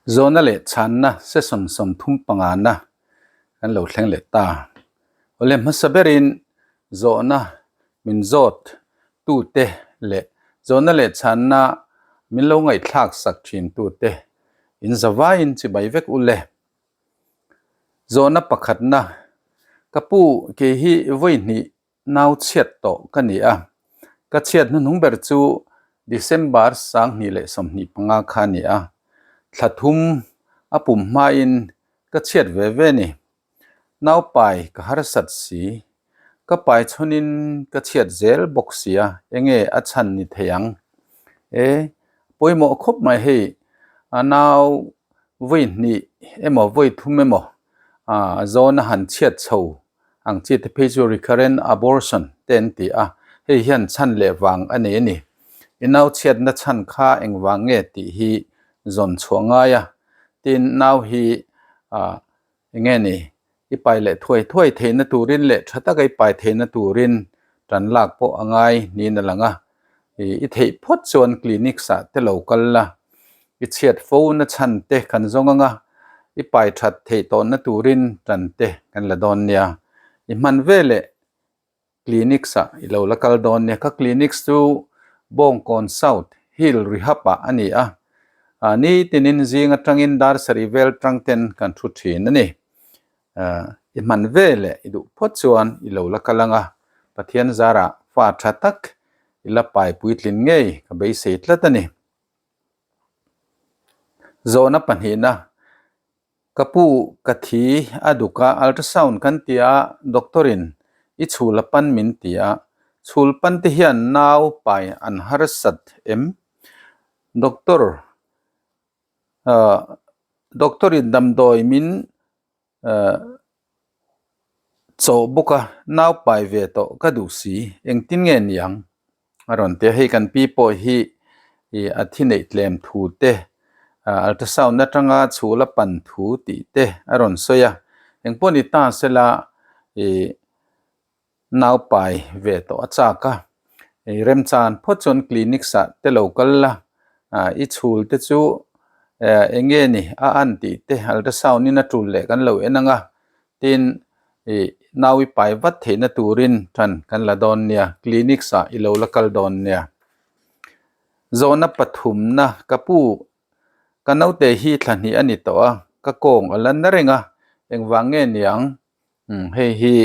Zawhna leh chhanna session 35 na kan lo thleng leh ta. Awle hmasa berin zawhna min zawt tute leh zawhna leh chhanna min lo ngaihthlak sak thin tute in zavaiin chibai vek u le. Zawhna pakhatna, Ka pu kei hi vawi hnih nau chhiat tawh ka ni a, ka chhiat hnuhnung ber chu December 2025 kha a ni a, thla thum a pum hmain ka chhiat ve ve ni. Nau pai ka harsat si, ka pai chhunin ka chhiat zel bawk si a, enge a chhan ni thei ang? E, pawimawh khawp mai hei, a nau vawi hnih emaw vawi thum emaw a zawn a han chhiat chho ang chi te phei chu recurrent abortion te an ti a, hei hian chhan leh vang a nei a ni. I nau chhiatna chhan kha engvang nge tih hi zawn chhuah ngai a, tin nau hi ah enge ni i pai leh thuai thuai theihna turin leh tha taka i pai theihna turin tan lak pawh a ngai niin a lang a, i theih phawt chuan clinics ah te lo kal la, i chhiat fo na chhan te kan zawng ang a, i pai that theih tawhna turin tan te kan la dawn nia, i hman veleh clinics ah i lo la kal dawn nia, ka clinics chu Bawngkawn South Hill Rehab ah a ni a, nitinin zing atangin dar sarih vel tang ten kan thu thin a ni. I hman ve leh i duh phawt chuan i lo la kal ang a, Pathian zarah fa tha tak i la pai puitlin ngei ka beisei tlat a ni. Zawhna pahnihna, Ka pu ka thi a duk a, ultrasound kan ti a, doctor in i chhul a pan min ti a, chhul pan te hian nau pai an harsat em? Doctor Doctor in damdawi min chawh bawk a, nau pai ve tawh ka duh si, engtin nge ni ang? A rawn ti a, hei kan pi pawh hi ih a thi neih tlem thu te ultrasound atanga chhul a pan thu tih te a rawn sawi a, engpawh ni ta sela ih nau pai ve tawh a chak a, ih remchan phawt chuan clinics ah te lo kal la, ah i chhul te chu eh eng nge ni a an tih te ultrasound in a tul leh kan lo en ang a, tin ih nau i pai vat theihna turin tan kan la dawn nia clinics ah i lo la kal dawn nia. Zawhna pathumna ka pu ka naute hi thla hnih a ni tawh a, ka kawng a la na reng a, engvang nge niang? Umm hei hi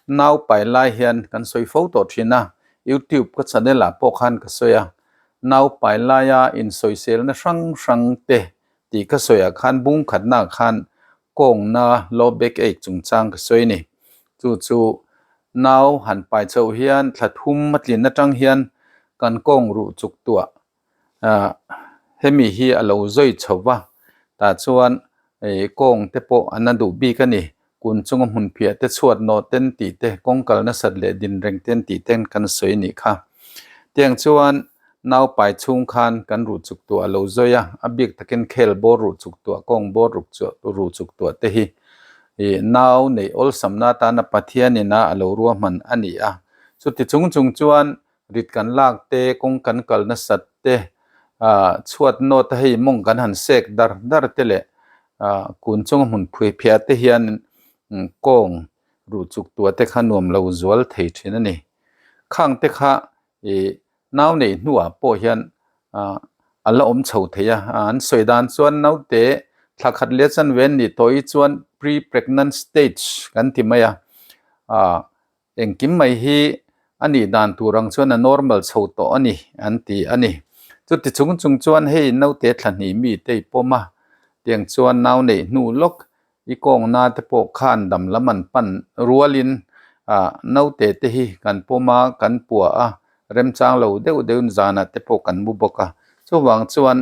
nau pai lai hian kan sawi fo tawh thin a, youtube ka channel ah pawh khan ka sawi a, nau pai laia insawiselna hrang hrang te tih ka sawi ah khan bung khatna ah khan kawngna low back ache chungchang ka sawi a ni. Chu chu nau han pai chhoh hian thla thum a tlin atang hian kan kawng ruh chuk tuah ah hemi hi a lo zawi chho va tah chuan ih kawng te pawh an a duh bik a ni kun chunga hmun phiah te chhuat nawh ten tih te kawng kal nasat leh din reng ten tih ten kan sawi a nih kha tiang chuan nau pai chhung khan kan ruh chuk tuah a lo zawi a a bik takin khel bawr ruh chuk tuah kawng bawr ruk chu ruh chuk tuah te hi ih nau neih awlsamna atana Pathianin a a lo ruahman a ni a chuti chung chung chuan Rit kan lak te, kawng kan kal nasat te, ah chhuat nawt a hei mawng kan han sek dar dar te leh ah kun chunga hmun phui phiah te hian kawng ruh chuk tuah te kha nuam lo zual thei thin a ni. Khang te kha ih nau neih hnuah pawh hian ah a la awm chho thei a, an sawi dan chuan naute thla khat leh chanve an nih tawh hi chuan pre-pregnant stage kan ti mai a, ah Engkim mai hi a nih dan tur ang chuan a normal chho tawh a ni an ti a ni. Chuti chung chung chuan hei naute thla hnih mi te i pawm a, tiang chuan nau neih hnu lawk i kawngna te pawh khan dam lam an pan rualin ah naute te hi kan pawm a, kan pua a, remchang lo deuh deuhin zanah te pawh kan mu bawk a. Chuvang chuan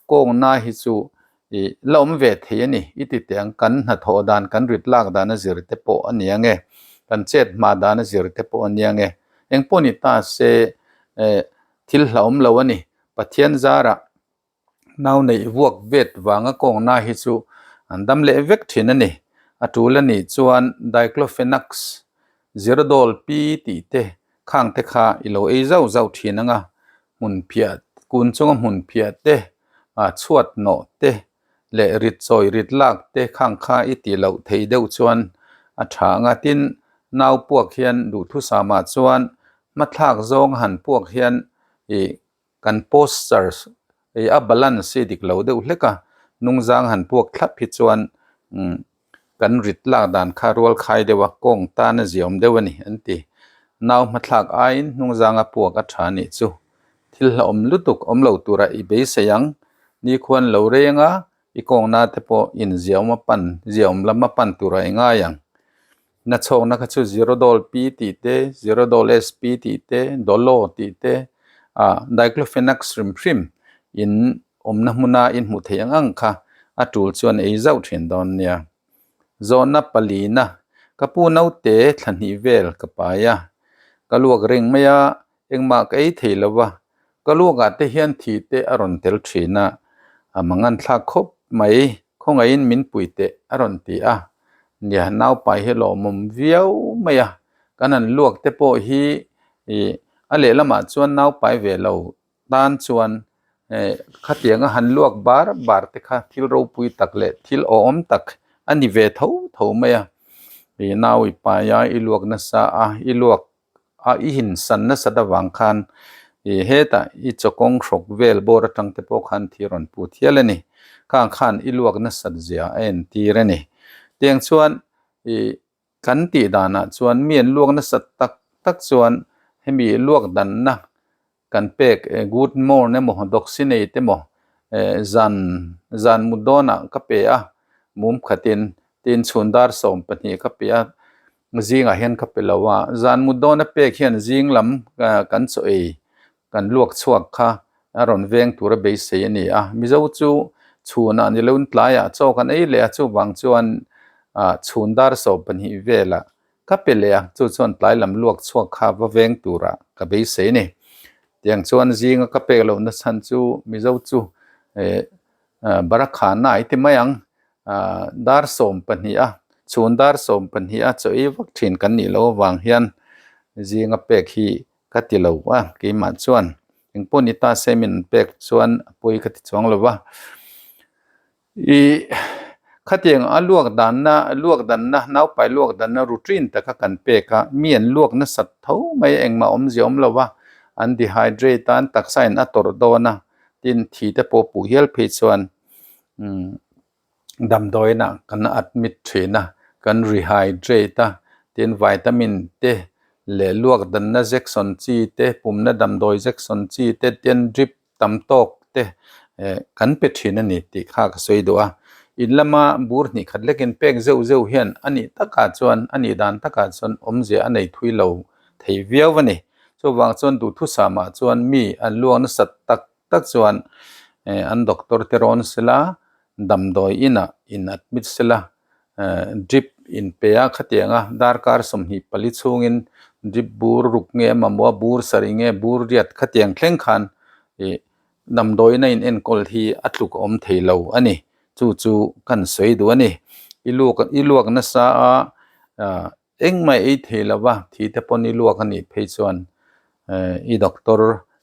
kawngna hi chu Ih, la awm ve thei a ni. I ti teh ang, kan hnathawh dan, kan rit lak dan a zir te pawh a ni ang e. Kan chet hma dan a zir te pawh a ni ang e. Eng pawh ni ta se, eh, thil hlauhawm lo a ni. Pathian zarah nau neih vuak vet vanga kawngna hi chu an dam leh vek thin a ni. A tul a nih chuan Diclofenac, Zerodol pi tih te khang te kha i lo ei zauh zauh thin ang a, hmun phiah, kun chunga hmun phiah te, ah chhuat nawh te leh rit chawi rit lak te khang kha i tih loh thei deuh chuan a tha ang a. Tin, nau puak hian duhthusamah chuan hmathlak zawng han puak hian ih kan postures ih a balance hi dik lo deuh hlek a, hnungzang han puak thlap hi chuan umm kan rit lak dan kha rual khai deuh a, kawng tan a ziawm deuh a ni an ti. Nau hmathlak aiin hnungzanga puak a tha nih chu thil hlauhawm lutuk awm lo tura i beisei ang. Nikhuan lo reng a, i kawngna te pawh in ziawm a pan, ziawm lam a pan tura i ngai ang. Na chhawkna kha chu Zerodol P tih te, Zerodol SP tih te, Dolo tih te, ah Diclofenac hrim hrim in awmna hmuna in hmuh theih ang ang kha a tul chuan ei zauh thin dawn nia. Zawhna palina, Ka pu naute thla hnih vel ka pai a, ka luak reng mai a, Engmah ka ei thei lo va, ka luakah te hian thi te a rawn tel thin a, a mangan thlak khawp mai, khawngaihin min pui teh a rawn ti a. Nia, naupai hi lawmawm viau mai a, kan han luak te pawh hi ih a lehlamah chuan naupai ve lo tan chuan khatianga han luak bar bar te kha thil ropui tak leh thil awhawm tak a ni ve tho tho mai a. Ih nau i pai a, i luak nasa a, i luak a i insan nasat avang khan ih hetah i chawkawng hrawk vel bawr atang te pawh khan thi rawn put hial a ni. Khang khan i luak nasat zia a entir a ni. Tiang chuan ih kan tih danah chuan mi an luak nasat tak tak chuan hemi luak danna kan pek good morn emaw doxinate emaw zan zan mut dawnah ka pe a mum khatin tin chhun dar 12 ka pe a zingah hian ka pe lo a zan mut dawna pek hian zing lam kan chaw ei kan luak chhuak kha a rawn veng tura beisei a ni a mizo chu chhunah ni loin tlaiah chaw kan ei leh a chuvang chuan chhun dar 12 velah Ka pe leh a, chu chuan tlai lam luak chhuak kha va veng tura ka beisei a ni. Tiang chuan zinga ka pek lohna chhan chu Mizo chu eh Barakhana i ti mai ang, dar 12 a, chhun dar 12 a chaw ei vak thin kan nih loh avang hian zinga pek hi ka ti lo a, keimah chuan engpawh ni ta se min pek chuan a pawi ka ti chuang lo va. I khatiang a luak danna luak danna naupai luak danna routine taka kan pek a mi an luak nasat tho mai a engmah awmzia awm lo va an dehydrate a an taksa in a tawrh dawn a tin thi te pawh puh hial phei chuan umm damdawiin ah kan admit thin a kan rehydrate a tin vitamin te leh luak danna jection chi te pumna damdawi jection chi te tin drip tam tawk te eh kan pe thin a ni tih kha ka sawi duh a in lama bur hnih khat lekin pek zeuh zeuh hian a nih takah chuan a nih dan takah chuan awmzia a nei thui lo thei viau a ni chuvang chuan duhthusamah chuan mi an luak nasat tak tak chuan eh an doctor te rawn sela damdawi inah in admit sela drip in pe a khatiang a darkar 24 chhungin drip bur ruk nge mamawh a bur sarih nge bur riat khatiang thleng khan ih damdawiin a in enkawl hi a tluk a awm thei lo a ni chu chu kan sawi duh a ni i luak i luak nasa a ah engmah ei thei lo va thi te pawn i luak a nih phei chuan eh i doctor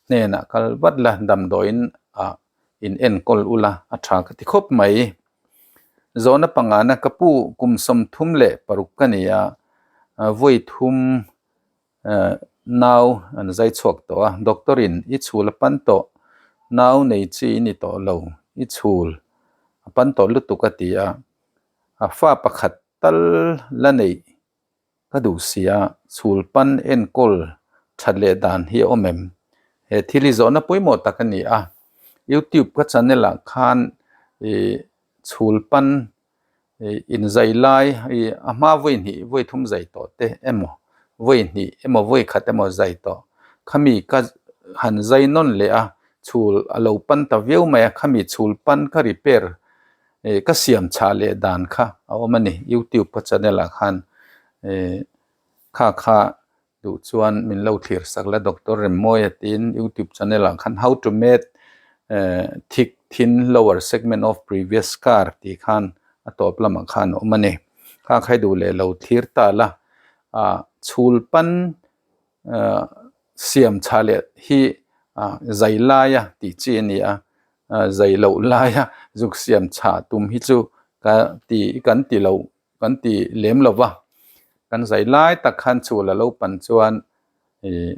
hnenah kal vat la damdawiin ah in enkawl ula a tha ka ti khawp mai. Zawhna pangana ka pu kum 36 ka ni a, vawi thum nau an zai chhuak tawh a, doctor in i chhul a pan tawh, nau nei chi i ni tawh lo, i chhul a pan tawh lutuk a ti a, a fa pakhat tal la neih Ka duh si a, chhul pan enkawl that leh dan hi a awm em? He thil hi zawhna pawimawh tak a ni a, YouTube ka channel ah khan ih chhul pan ih inzai lai ih a hma vawi hnih vawi thum zai tawh te emaw vawi hnih emaw vawi khat emaw zai tawh khami ka han zai nawn leh a chhul a lo pan ta viau mai a khami chhul pan ka repair eh ka siam chhah leh dan kha a awm a ni youtube ka channel ah khan eh kha kha duh chuan min lo thlir sak la doctor Remmawia tiin youtube channel ah khan how to made eh thick thin lower segment of previous scar tih khan a tawp lamah khan a awm a ni kha khai duh leh lo thlir ta la ah chhul pan ah siam chhah leh hi ah zai laia tih chi a ni a. zai loh laia Zuk siam chhah tum hi chu ka ti kan ti lo kan ti lem lo va, kan zai lai tak khan chhul a lo pan chuan ih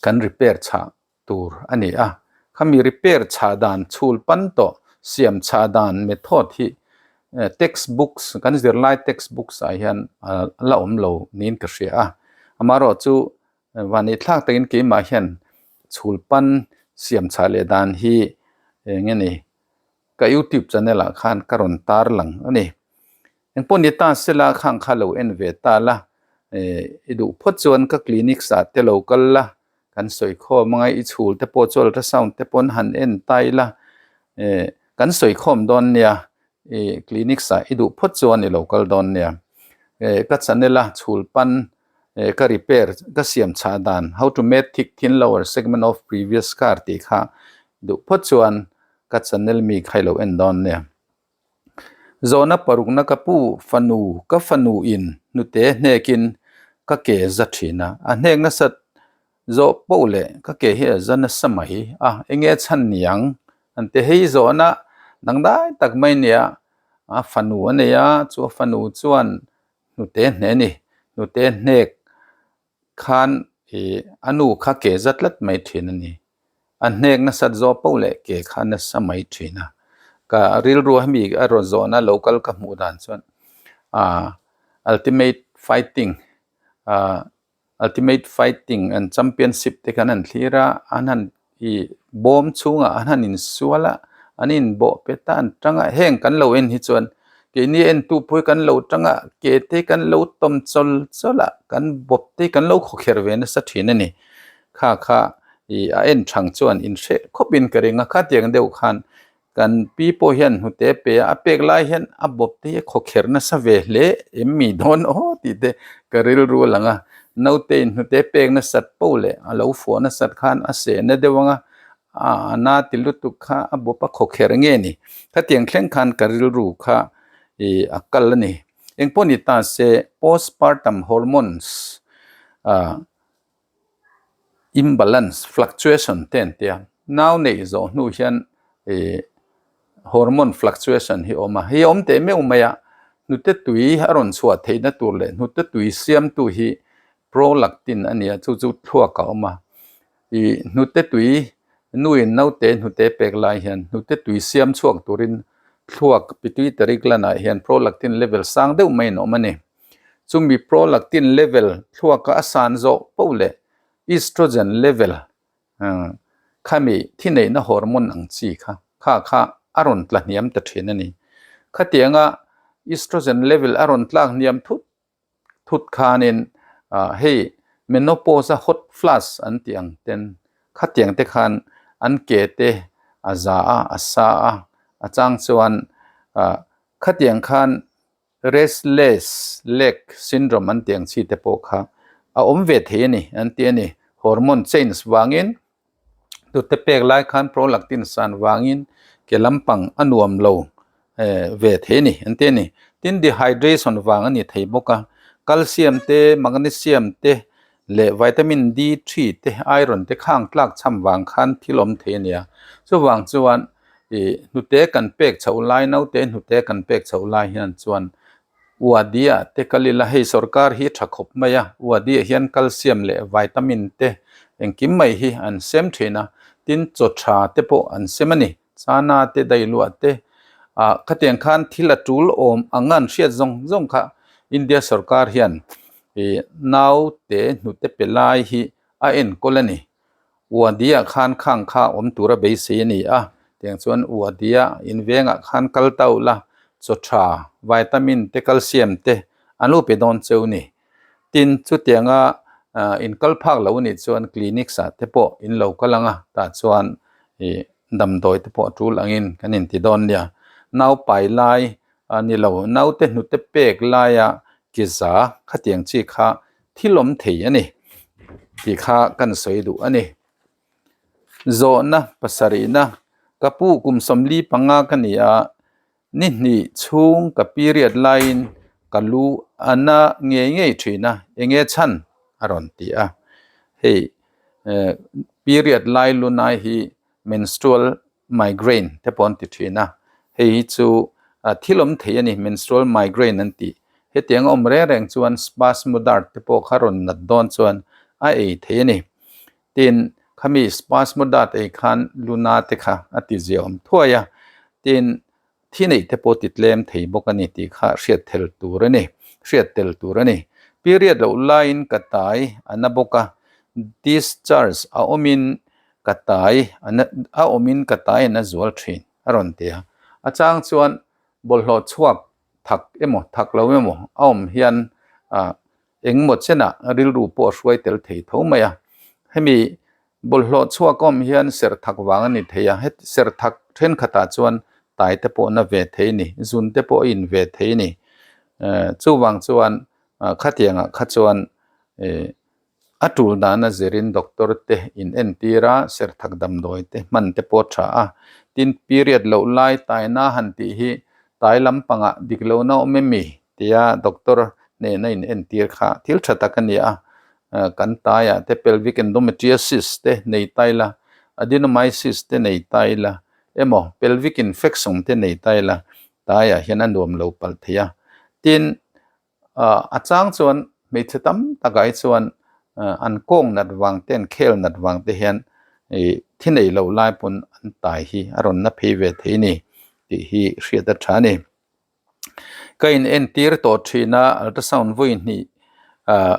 kan repair chhah tur a ni a. Khami repair chhah dan chhul pan tawh siam chhah dan method hi text books kan zirlai text books ah hian a la awm lo niin ka hria a. Amaherawh chu Vanei thlak takin keimah hian chhul pan siam chhah leh dan hi eng nge ni ka youtube channel ah khan ka rawn tar lang a ni. Engpawh ni ta sela khang kha lo en ve ta la eh i duh phawt chuan ka clinics ah te lo kal la kan sawi khawm anga i chhul te pawh chu ultrasound te pawn han en ta ila eh kan sawi khawm dawn nia i clinics ah i duh phawt chuan i lo kal dawn nia eh ka channel a chhul pan eh ka repair ka siam chhah dan how to make thick thin lower segment of previous car tih kha duh phawt chuan ka channel mi kha i lo en dawn nia. Zawhna parukna ka pu fanu ka fanu in hnute hnekin ka ke za thin a a hnek nasat Zawh poh leh ka ke hi a za nasa mai a, enge chhan niang an ti hei zawhna dangdai tak mai nia a fanu a nei a, chu a fanu chuan hnute hne a ni, hnute hnek khan ih a nu kha ke za tlat mai thin a ni, a hnek nasat zawh poh leh ke kha nasa mai thin a, ka rilru hemi a rawn zawhna lo kal ka hmuh dan chuan ah ultimate fighting ah. Ultimate Fighting and Championship te khan an thlir a, an han ih bawm chhungah an han insual a, an inbawh pet a, an tang a, heng kan lo en hi chuan keini entu pawh hi kan lo tang a, ke te kan lo tawm chawl chawl a, kan bawp te kan lo khawkher ve nasa thin a ni. Kha kha ih a en thang chuan inhreh khawpin ka ring a, khatiang deuh khan Kan pi pawh hian hnute pe a, a pek lai hian a bawp te hi a khawkherh nasa ve hle em mi dawn aw tih te ka rilru a lang a. Naute in hnute pek nasat poh leh a lo fuah nasat khan a seh na deuh ang a, a na ti lutuk kha a bawp a khawkherh nge ni. Khatiang thleng khan ka rilru kha ih a kal a ni. Engpawh ni ta se postpartum hormones ah imbalance, fluctuation te an tia. Nau neih zawh hnu hian ih hormone fluctuation hi a awm a, hei a awm teh meuh mai a, hnute tui a rawn chhuah theihna tur leh hnute tui siamtu hi prolactin a ni a, chu chu thluak a awm a. Ih hnute tui nuin naute hnute pek lai hian hnute tui siam chhuak turin thluak pituitary gland ah hian prolactin level sang deuh maiin a awm a ni. Chumi prolactin level thluaka a san zawh poh leh estrogen level khami thineihna hormone ang chi kha kha kha a rawn tla hniam ta thin a ni. Khatianga estrogen level a rawn tlak hniam thut thut khanin hei menopause a hot flush an tih ang ten khatiang te khan an ke te a za a, a sa a, a chang chuan khatiang khan Restless leg syndrome an tih ang chi te pawh kha a awm ve thei a ni an ti a ni. Hormone change vangin tute pek lai khan prolactin san vangin ke lampang a nuam lo ve thei a ni an ti a ni. Tin dehydration vang a ni thei bawk a, calcium te, magnesium te leh vitamin D3 te, iron te khang tlak cham vang khan thil awm thei a ni a. Chuvang chuan ih hnute kan pek chhoh lai naute hnute kan pek chhoh lai hian chuan uadia te kal ila hei sorkar hi tha khawp mai a uadia hian calcium leh vitamin te engkim mai hi an sem thin a tin chaw tha te pawh an sem a ni chana te dailuah te ah khatiang khan thil a tul awm ang an hriat zawng zawng kha India sorkar hian ih naute hnute pe lai hi a enkawl a ni. Uadia khan khang kha awm tura beisei a ni a, tiang chuan Uadia in vengah khan kal tauh la, chaw tha, vitamin te, calcium te an lo pe dawn cheu ni. Tin, chutianga in kal phak lo anih chuan clinics ah te pawh in lo kal ang a, tah chuan ih damdawi te pawh a tul angin kan inti dawn nia. Naupai lai a ni lo, naute hnute pek laia ki za khatiang chi kha thil awm thei a ni tih kha kan sawi duh a ni. Zawhna pasarihna, Ka pu kum 45 ka ni a, ni hnih chhung ka period laiin ka lu a na ngei ngei thin a, enge chhan? a rawn ti a. Hei period lai lunai hi menstrual. migraine te pawh an ti thin a, hei hi chu thil awm thei a ni, menstrual migraine an tih. Hetiang a awm reng reng chuan spasmodart te pawh kha rawn nat dawn chuan a ei thei a ni. Tin, khami spasmodart ei khan luna te kha a ti ziaawm thuai a, tin, Thi neih te pawh ti tlem thei bawk a ni tih kha hriat tel tur a ni, hriat tel tur a ni. Period loh laiin ka tai a na bawk a, discharge a awmin ka tai a na a awmin ka tai a na zual thin a rawn ti a. A chang chuan bawlhhlawh chhuak thak emaw thak lo emaw a awm hian ah engmaw chenah rilru pawh a hruai tel thei tho mai a. Hemi Bawlhhlawh chhuak awm hian serh thak vang a ni thei a, heti serh thak thenkhatah chuan tai te pawh na ve thei a ni, zun te pawh a in ve thei a ni. Chuvang chuan khatiangah kha chuan a tul dana zirin doctor te in entir a, serh thak damdawi te hman te pawh a tha a. Tin, period loh lai taina han tih hi tai lampangah dik lohna awm em mi? Tia doctor hnena in entir kha thil tha tak a ni a, kan taiah te pelvic endometriosis te nei ta ila, adenomyosis te nei ta ila emaw pelvic infection te nei ta ila taiah hian a nuam lo palh thei a. Tin, a chang chuan hmeichhe tam takah hi chuan an kawng nat vang te an khel nat vang te hian ih thi nei lo lai pawn an tai hi a rawn na phei ve thei a ni tih hi hriat a tha a ni. Ka in entir tawh thin a ultrasound vawi hnih ah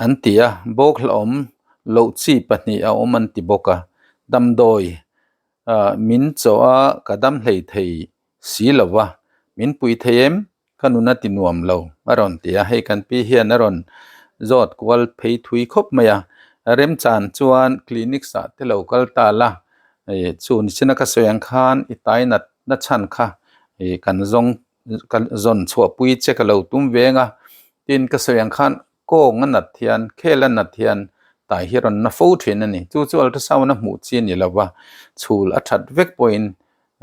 an ti a bawk hlauhawm loh chi pahnih a awm an ti bawk a damdawi ah min chawh a ka dam hlei thei si lo va min pui thei em ka nun a ti nuam lo a rawn ti a hei kan pi hian a rawn zawt kual phei thui khawp mai a remchan chuan clinic ah te lo kal ta la ih chu nichina ka sawi ang khan i tai nat na chhan kha ih kan zawng kan zawn chhuah pui che ka lo tum veng a tin ka sawi ang khan kawng a nat hian khel a nat hian tai hi rawn na fo thin a ni chu chu ultrasound a hmuh chi a ni lo va chhul a that vek pawhin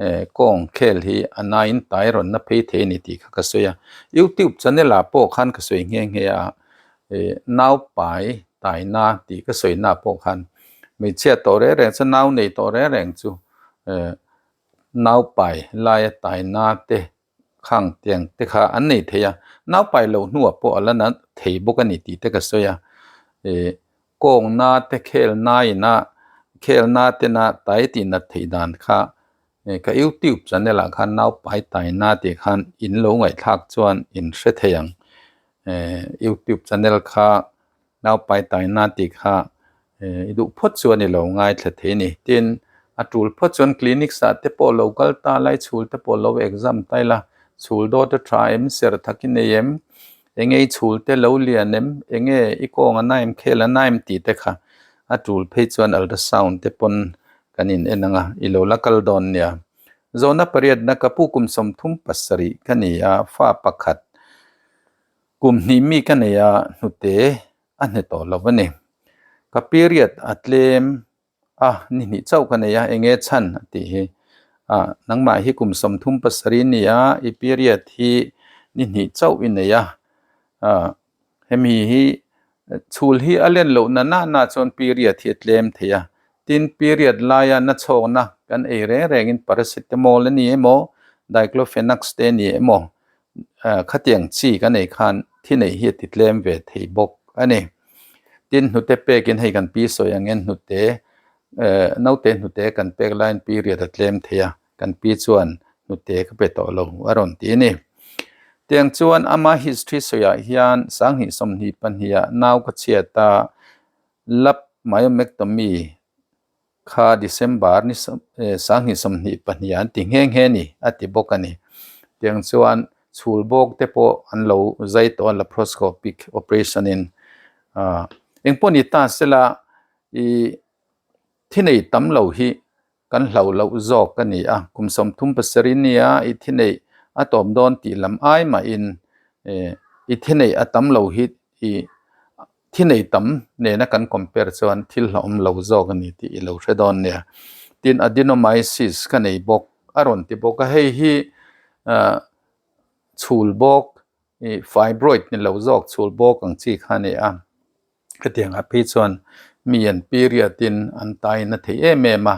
eh kawng khel hi a naiin tai rawn na phei thei a ni tih kha ka sawi a youtube channel ah pawh khan ka sawi nghe nghe a ih naupai taina tih ka sawi na pawh khan hmeichhia tawh reng reng chu nau nei tawh reng reng chu eh. Naupai laia taina te khang tiang te kha an nei thei a, naupai loh hnuah pawh a la na thei bawk a ni tih te ka sawi a, ih kawngna te khelna ina khelna tena tai tih nat theih dan kha ka youtube channel ah khan naupai taina tih khan in lo ngaihthlak chuan in hre thei ang, eh youtube channel kha. Naupai taina tih kha i duh phawt chuan i lo ngaithla thei a ni. Tin, a tul phawt chuan clinics ah te pawh lo kal ta lai chhul te pawh lo exam ta ila, chhul dawt a tha em, ser thak i nei em, enge i chhul te lo lian em, enge i kawng a na em, khel a na em tih te kha a tul phei chuan ultrasound te pawn kan in en ang a, i lo la kal dawn nia. Zawhna pariatna ka pu kum 37 ka ni a, fa pakhat. Kum hnih mi ka nei a, hnute a hne tawh lo a ni. Ka period a tlem a, ni hnih chauh ka nei a, enge chhan a tih hi. Ah, nangmah hi kum 37 ni a, i period hi ni hnih chauh i nei a. Ah, hemi hi chhul hi a len loh na na na chuan period hi a tlem thei a. Tin, period laia na chhawkna kan ei reng rengin paracetamol a ni emaw, diclofenac te a ni emaw, Khatiang chi ka nei khan thi neih hi a ti tlem ve thei bawk a ni. Tin, hnute pekin hei kan pi sawi angin hnute naute hnute kan pek laiin period a tlem thei a, kan pi chuan hnute ka pe tawh lo a rawn ti a ni. Tiang chuan ama history sawiah hian 2022 ah nau ka chhiat a, lap myomectomy Kha December ni 2022 an ti nghe nghe ni a ti bawk a ni. Tiang chuan chhul bawk te pawh an lo zai tawh a laparoscopic operation in. Engpawh ni ta sela ih thi nei tam lo hi kan hlauh loh zawk a ni a. Kum 37 nia i thi neih a tawp dawn tih lam ai mahin i thi neih a tam lo hi ih Thi nei tam nena kan compare chuan thil hlauhawm lo zawk a ni tih i lo hre dawn nia. Tin, adenomyosis ka nei bawk a rawn ti bawk a, hei hi chhul bawk ih fibroid ni lo zawk chhul bawk ang chi kha a ni a. Hetiangah phei chuan mi an period in an tai na thei em em a,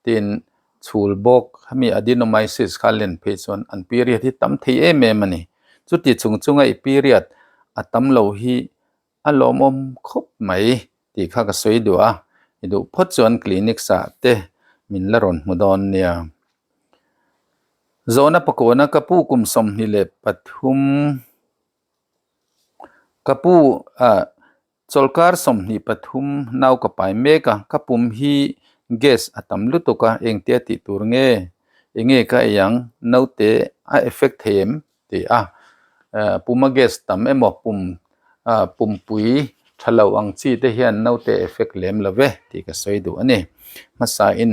tin. Chhul bawk hemi adenomyosis kha len phei chuan an period hi tam thei em em a ni. Chuti chung chunga i period a tam lo hi a lawmawm khawp mai tih kha ka sawi duh a, i duh phawt chuan clinics ah te min la rawn hmu dawn nia. Zawhna pakawna ka pu kum 23 ka pu ah Chawlhkar 23 nau ka pai mek a, ka pum hi gas a tam lutuk a, engtia tih tur nge? Enge ka ei ang? Naute a effect thei em? Tih a, puma gas tam emaw pum pumpui tha lo ang chi te hian naute effect lem lo ve tih ka sawi duh a ni. Hmasa in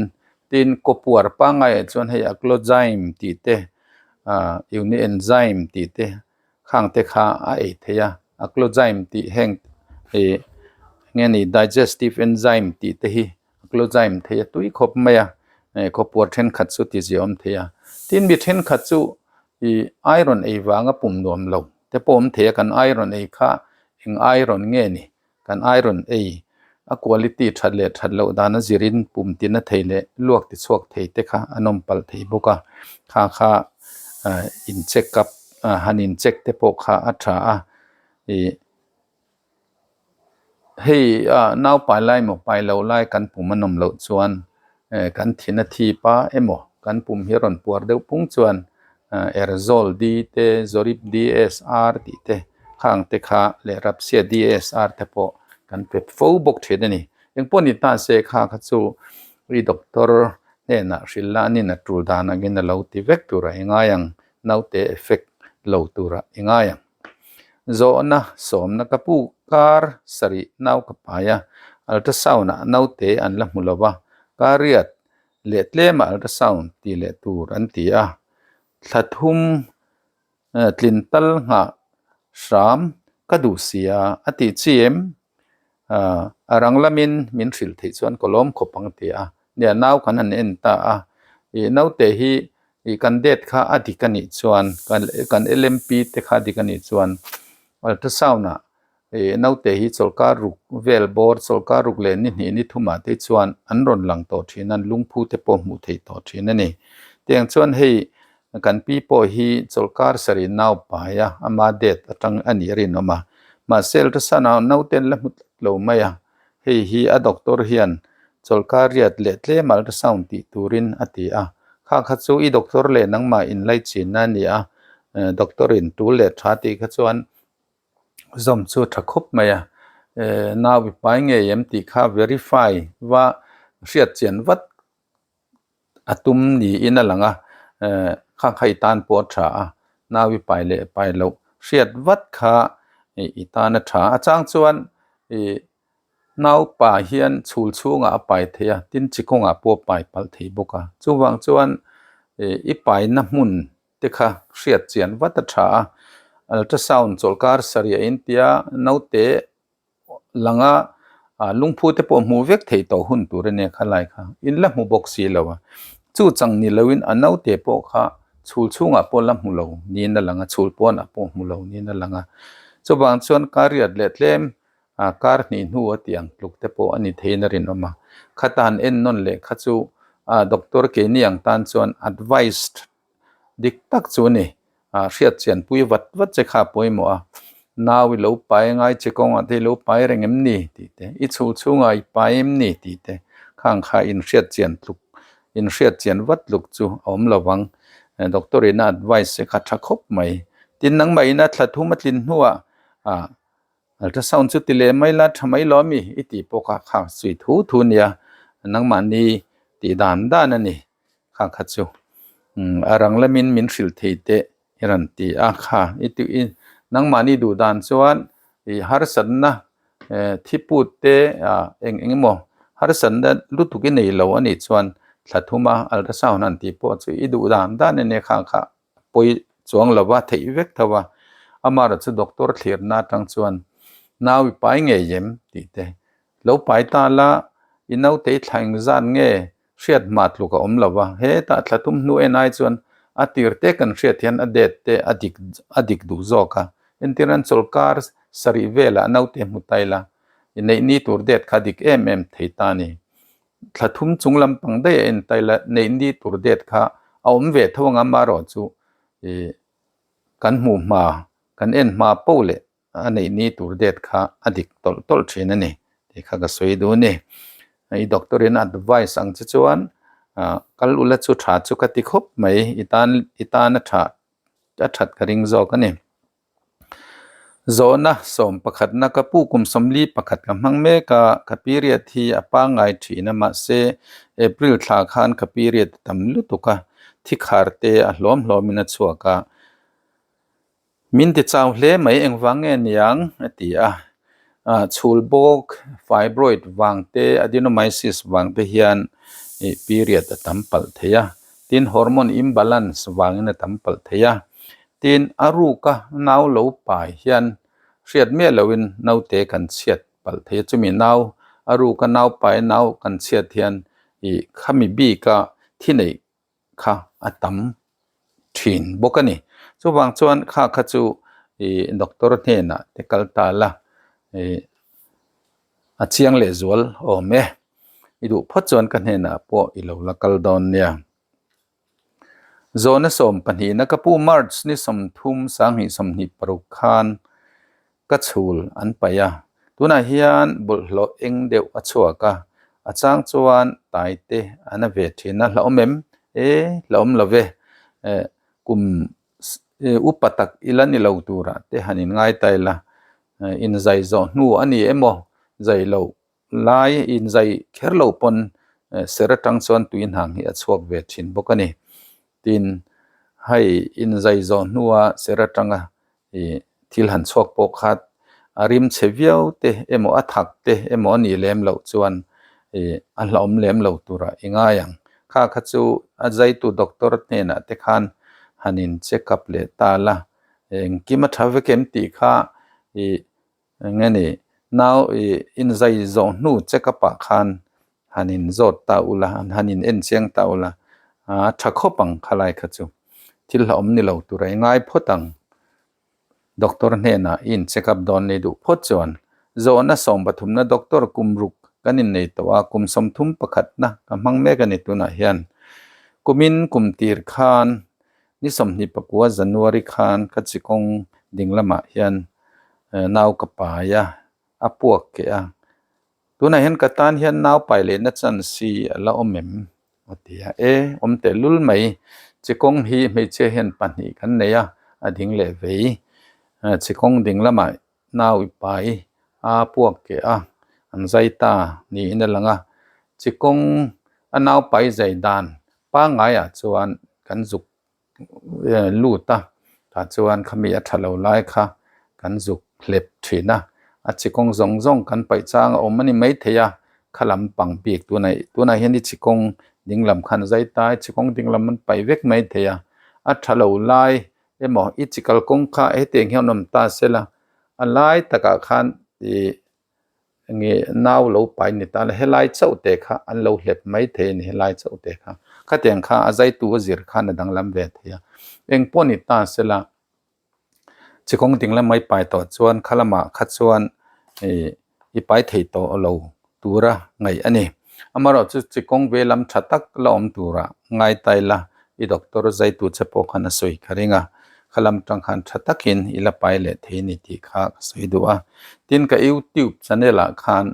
tin kawpuar pangaiah chuan hei aclozyme tih te unienzyme tih te khang te kha a ei thei a, aclozyme tih heng ih nge ni digestive enzyme tih te hi aclozyme thei a tui khawp mai a, eh khawpuar thenkhat chu ti ziah awm thei a, tin mi thenkhat chu ih iron ei vanga pum nuam lo te pawh awm thei a, kan iron ei kha eng iron nge ni Kan iron ei a quality that leh that loh dan a zirin pum tina thei leh luak ti chhuak thei te kha an awm palh thei bawk a, kha kha in check up han in check te pawh kha a tha a, ih hei naupai lai emaw pai loh lai kan pum a nawm loh chuan kan thin a thip a emaw kan pum hi a rawn puar deuh pung chuan Aerosol D te Zorip DSR tih te khang te kha leh Rapsia DSR te pawh kan pe fo bawk thin a ni. Engpawh ni ta se kha kha chu i doctor hnenah hrilh la anin a tul dan angin a lo ti vek turah i ngai ang, naute effect lo turah i ngai ang. Zawhna sawmna ka pu kar sarih nau ka pai a, ultrasound ah naute an la hmu lo va, kar riat leh tlema ultrasound tih leh tur an ti a, thla thum tlin tal nghah hram ka duh si a, a tih chi em? A rang lamin min hrilh theih chuan ka lawm khawp ang ti a, nia nau kan han en ta a, ih naute hi ih kan date kha a dik a nih chuan kan LMP te kha a dik a nih chuan ultrasound ah Ih naute hi chawlhkar ruk vel bawr, chawlhkar ruk leh ni hnih ni thumah te chuan an rawn lang tawh thin a, lungphu te pawh hmuh theih tawh thin a ni. Tiang chuan hei kan pi pawh hi chawlhkar sarih nau pai a, ama date atang a nih a rinawm a. Mahse ultrasound ah naute an la hmu tlat lo mai a, hei hi a doctor hian chawlhkar riat leh tlem ultrasound tih turin a ti a. Kha kha chu i doctor leh nangmah inlaichinna a ni a, doctor in tul leh tha tih kha chuan zawm chu a tha khawp mai a eh nau i pai ngei em tih kha verify va hriat chian vat a tum niin a lang a eh kha kha i tan pawh a tha a nau i pai leh pai loh hriat vat kha ih i tan a tha a chang chuan ih naupa hian chhul chhungah a pai thei a tin chi kawngah pawh a pai palh thei bawk a chuvang chuan ih i paina hmun te kha hriat chian vat a tha a, ultrasound chawlhkar sarih a intia naute langa lungphu te pawh hmuh vek theih tawh hun tur a nia khalai kha in la hmu bawk si lo a, chu chang ni loin a naute pawh kha chhul chhungah pawh la hmu lo niin a lang a, chhul pawnah pawh hmu lo niin a lang a, chuvang chuan kariat leh tlem kar hnih hnu a tih ang tluk te pawh a ni theiin a rinawm a, khata han en nawn leh kha chu doctor keini ang tan chuan advised Dik tak chu a ni. Ah hriat chian pui vat vat che kha a pawimawh a. Nau i lo pai ngai che kawngah te i lo pai reng em ni tih te, i chhul chhungah i pai em ni tih te khang kha inhriat chian tluk, inhriat chian vat tluk chu a awm lo vang. Doctor in a advice che kha tha khawp mai. Tin nangmah ina thla thum a tlin hnuah ah Ultrasound chu ti leh mai la tha mai lo ami i tih pawh kha kha sui thu thu nia nangmahni tih dan dan a ni. Kha kha chu a rang lamin min hrilh thei teh i rawn ti a kha i tih i nangmahni duh dan chuan ih harsatna eh thiput te ah eng eng emaw harsatna lutuk i nei lo a nih chuan thla thuma ultrasound han tih pawh chu i duh dan dan a nia kha kha pawi chuang lo va theih vek tho a amaherawhchu chu doctor thlirna atang chuan nau i pai ngei em tih te lo pai ta la i naute i thla engzat nge hriat hma tluk a awm lo va, hetah thla thum hnu en ai chuan a tir te kan hriat hian a date te a dik a dik duh zawk a, entir an chawlkar sarih velah naute hmu ta ila i neih ni tur date kha dik em em thei ta a ni. Thla thum chung lampang daih a en ta ila neih ni tur date kha a awm ve tho anga amaherawh chu ih kan hmuh hma kan en hma poh leh a neih ni tur date kha a dik tawlh tawlh thin a ni tih kha ka sawi duh a ni. I doctor in advice ang che chuan ah kal ula chu tha chu ka ti khawp mai i tan i tan a tha a that ka ring zawk a ni. Zawhna sawm pakhatna ka pu kum sawmli pakhat ka hmang mek a, ka period hi a pangngai thin a mahse April thla khan ka period a tam lutuk a, thikhar te a hlawm hlawmin a chhuak a, min ti chau hle mai engvang nge niang a ti a, chhul bawk fibroid vang te adenomyosis vang te hian ih period a tam palh thei a, tin hormone imbalance vangin a tam palh thei a. Tin, a ruka nau lo pai hian hriat miah loin naute kan chhiat palh thei a, chumi nau a ruka nau pai nau kan chhiat hian ih khami bika thi neih kha a tam thin bawk a ni. Chuvang chuan kha kha chu ih doctor hnenah te kal ta la ih a chiang lehzual awm e. I duh phawt chuan ka hnenah pawh i lo la kal dawn nia. Zawhna sawm pahnihna ka pu March ni 30 2026 khan ka chhul an paih a, tunah hian bawlhhlawh eng deuh a chhuak a, a chang chuan tai te a na ve thin a, hlauhawm em? E, hlauhawm lo ve, kum upa tak ila ni lo turah te han inngai ta ila, inzai zawh hnu a ni emaw zai loh Lai inzai kher lo pawn ser atang chuan tui hnang hi a chhuak ve thin bawk a ni. Tin, hei inzai zawh hnua ser atanga ih thil han chhuak pawh kha a rim chhe viau te emaw a thak te emaw a nih lem loh chuan ih a hlauhawm lem lo turah i ngai ang. Kha kha chu a zaitu doctor hnenah te khan han in check up leh ta la, engkim a tha vek em tih kha ih Eng nge ni, nau i inzai zawh hnu check up ah khan han in zawt ta ula, han in en chiang ta ula, a tha khawp ang khalai kha chu. Thil hlauhawm ni lo tur a i ngai phawt ang. Doctor hnenah i in check up dawn ni duh phawt chuan zawhna 13na doctor kum ruk kan innei tawh a, kum 31na ka hmang mek a ni tunah hian. Kumin kum tir khan Ni 29 January khan ka chikawng ding lamah hian nau ka pai a, a puak keh a. Tunah hian ka tan hian nau pai lehna chance hi a la awm em? a ti a. E, awm tehlul mai. Chikawng hi hmeichhia hian pahnih kan nei a, a ding leh vei. Chikawng ding lamah nau i pai a puak keh a, an zai ta niin a lang a. Chikawng a nau pai zai dan Pangaiah chuan kan zuk lut a, tah chuan khami a tha lo lai kha kan zuk hlep thin a, a chi kawng zawng zawng kan paih chang a awm a ni maithei a, kha lam pang bik tunah tunah hian i chi kawng ding lam khan zai ta i chi kawng ding lam an paih vek maithei a, a tha lo lai emaw i chi kalkawng kha hetiang hian awm ta se la a lai takah khan ih nge nau lo pai ni ta la helai chauh te kha an lo hlep mai thei a ni helai chauh te kha khatiang kha a zaitu a zir khan a danglam ve thei a eng pawh ni ta sela chikawng ding lam mai pai tawh chuan kha lamah kha chuan ih i pai thei tawh lo tura ngaih a ni amaherawhchu chikawng ve lam tha tak la awm tura ngai ta ila i doctor zaitu che pawh khan a sawi ka ring a kha lam tang khan tha takin i la pai leh thei a ni tih kha ka sawi duh a. Tin ka youtube channel ah khan